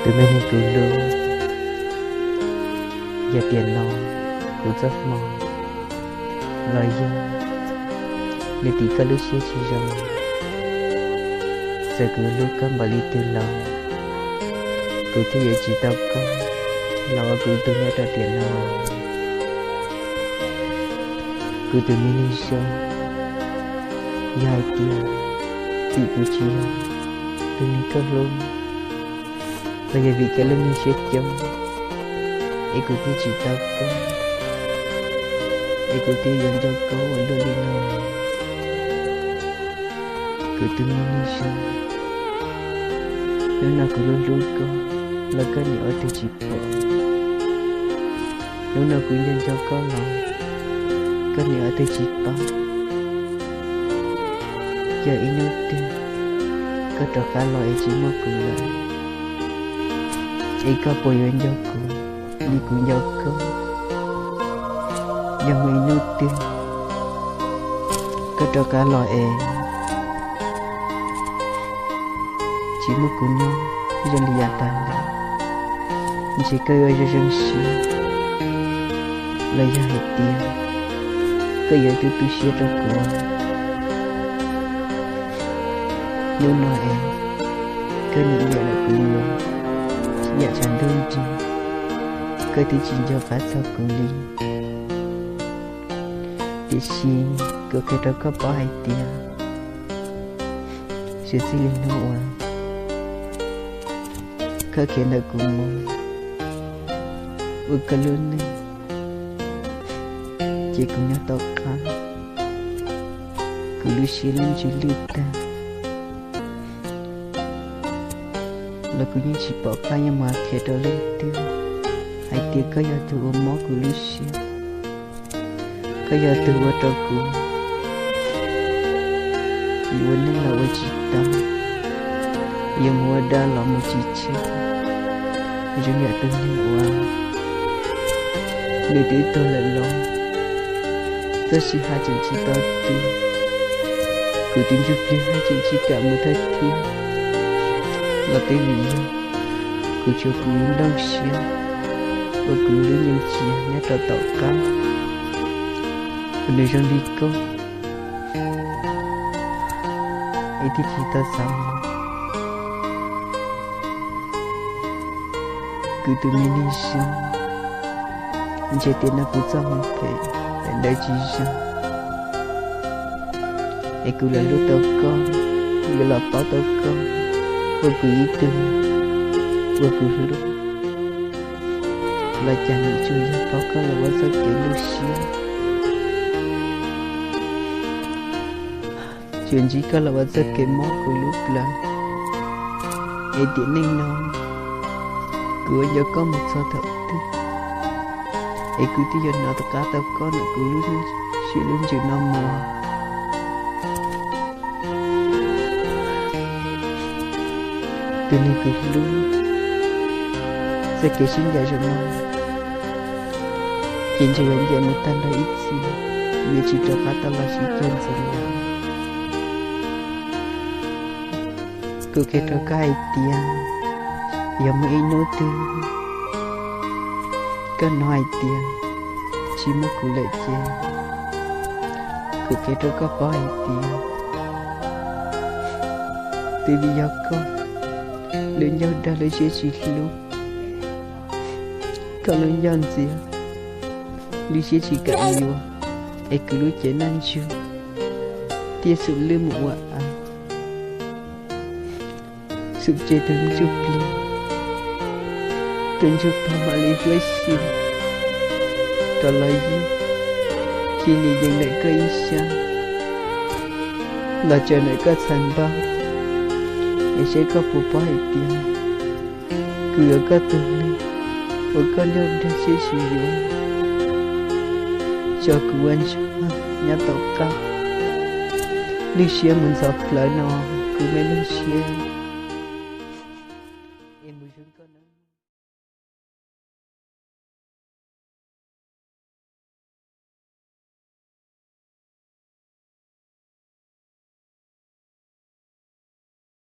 Tus me neeg kuv hlub, yog tiam no kuv txoj hmoo los yog nws tim koj lub siab tsis zoo. Txawm kuv hlub koj npaum li twg los kuv thiaj yuav tsis tau koj los ua kuv tus nyob rau tiam no. Kuv tus me neeg zoo, yog hais tias vim kuv tsis yog tus neeg koj hlub, los yog vim koj lub neej siab coob, es kuv thiaj tsis tau koj, es kuv thiaj yuav nco koj ua luaj li no. Kuv tus me neeg zoo, hnub no kuv hlub hlub koj los koj nim ua tug tsis pom, hnub no kuv nco nco koj los koj nim ua tug tsis paub. Yog ib hnub twg koj rov qab los es tsis muaj kuv lawm, es koj puas yuav nco kuv li kuv nco koj? Yog muaj ib hnub twg koj rov qab los es tsis muaj kuv nyob zoo li yav tas los, ntshe koj yuav zoo zoo siab, los yog hais tias koj yuav tu tu siab rau kuv. Hnub no es koj nim nyiam lawm kuv mus, tsis nyiam tshav ntuj nrig, koj twb tsis nco qab txog kuv li. Tiam sis kuv qhia rau koj paub hais tias suav txij li hnub uas koj khiav ntawm kuv mus ua koj lub neej, ces kuv nyob tom qab, kuv lub siab lub ntsws lwj tag, los kuv yeej tsis pom qab yuav mus qhia rau leej twg hais tias koj yog tus uas mob kuv lub siab. Koj yog tus ua rau kuv yuav ua neej los ua tsis tau, yuav mus ua dab los mus tsis tsheej, zoo yam tus neeg uas nws twb tuag lawm los txoj sia haj tseem tsis tau tu, kuv tus ntsuj plig haj tseem tsis kam mus thawj thiab. Los twb vim yog kuv tsuas kuv nplooj siab ua kuv lub nyoog tsiav nyob rau tom qab, uas nws zoo li koj, es thiaj tsis tau xav mus. Kuv tus me neeg zoo, ntshe tiam no kuv txoj hmoo phem daim ntawv tsis zoo, es kuv los hlub tau koj, yuav los paub tau koj ua kuv ib tug uas kuv hlub, los cas nim tsuas yog paub koj los ua txoj kev lub siab, tsuas ntsib koj los ua txoj kev mob kuv lub plawv. Es tiam neej no kuv ua nco koj mus txog thaum twg, es kuv twb yuav hnov rov qab tau koj ntawm kuv lub siab lub ntsws no mus. Tus neeg kuv hlub, txoj kev sib ncaim zoo no ces ntshe yuav ncaim mus tag nrho ib txhis, yuav tsis rov qab tau los sib cog ntxeev lawm. Kuv qhia rau koj hais tias, yog muaj ib hnub twg koj hnov hais tias tsis muaj kuv lawm ces kuv qhia rau koj paub hais tias, twb vim yog koj lub ncauj dag lub siab tsis hlub, koj lub ncauj ntxias lub siab tsis kam yuav, es kuv lub cev noj ntsug thiaj xum lwj mus ua av, xum tseg tus ntsuj plig, tus ntsuj plig mam li huab xyw rov los yug, cia li yees ntawm koj ib sab los tsaws ntawm koj txhais npab, es seb koj puas paub hais tias kuv yuav koj tus neeg uas koj ncauj dag siab tsis yuav, tso kuv ua ntsuag nyob tom qab, lub siab mus ntxhov plawv no, kuv me lub siab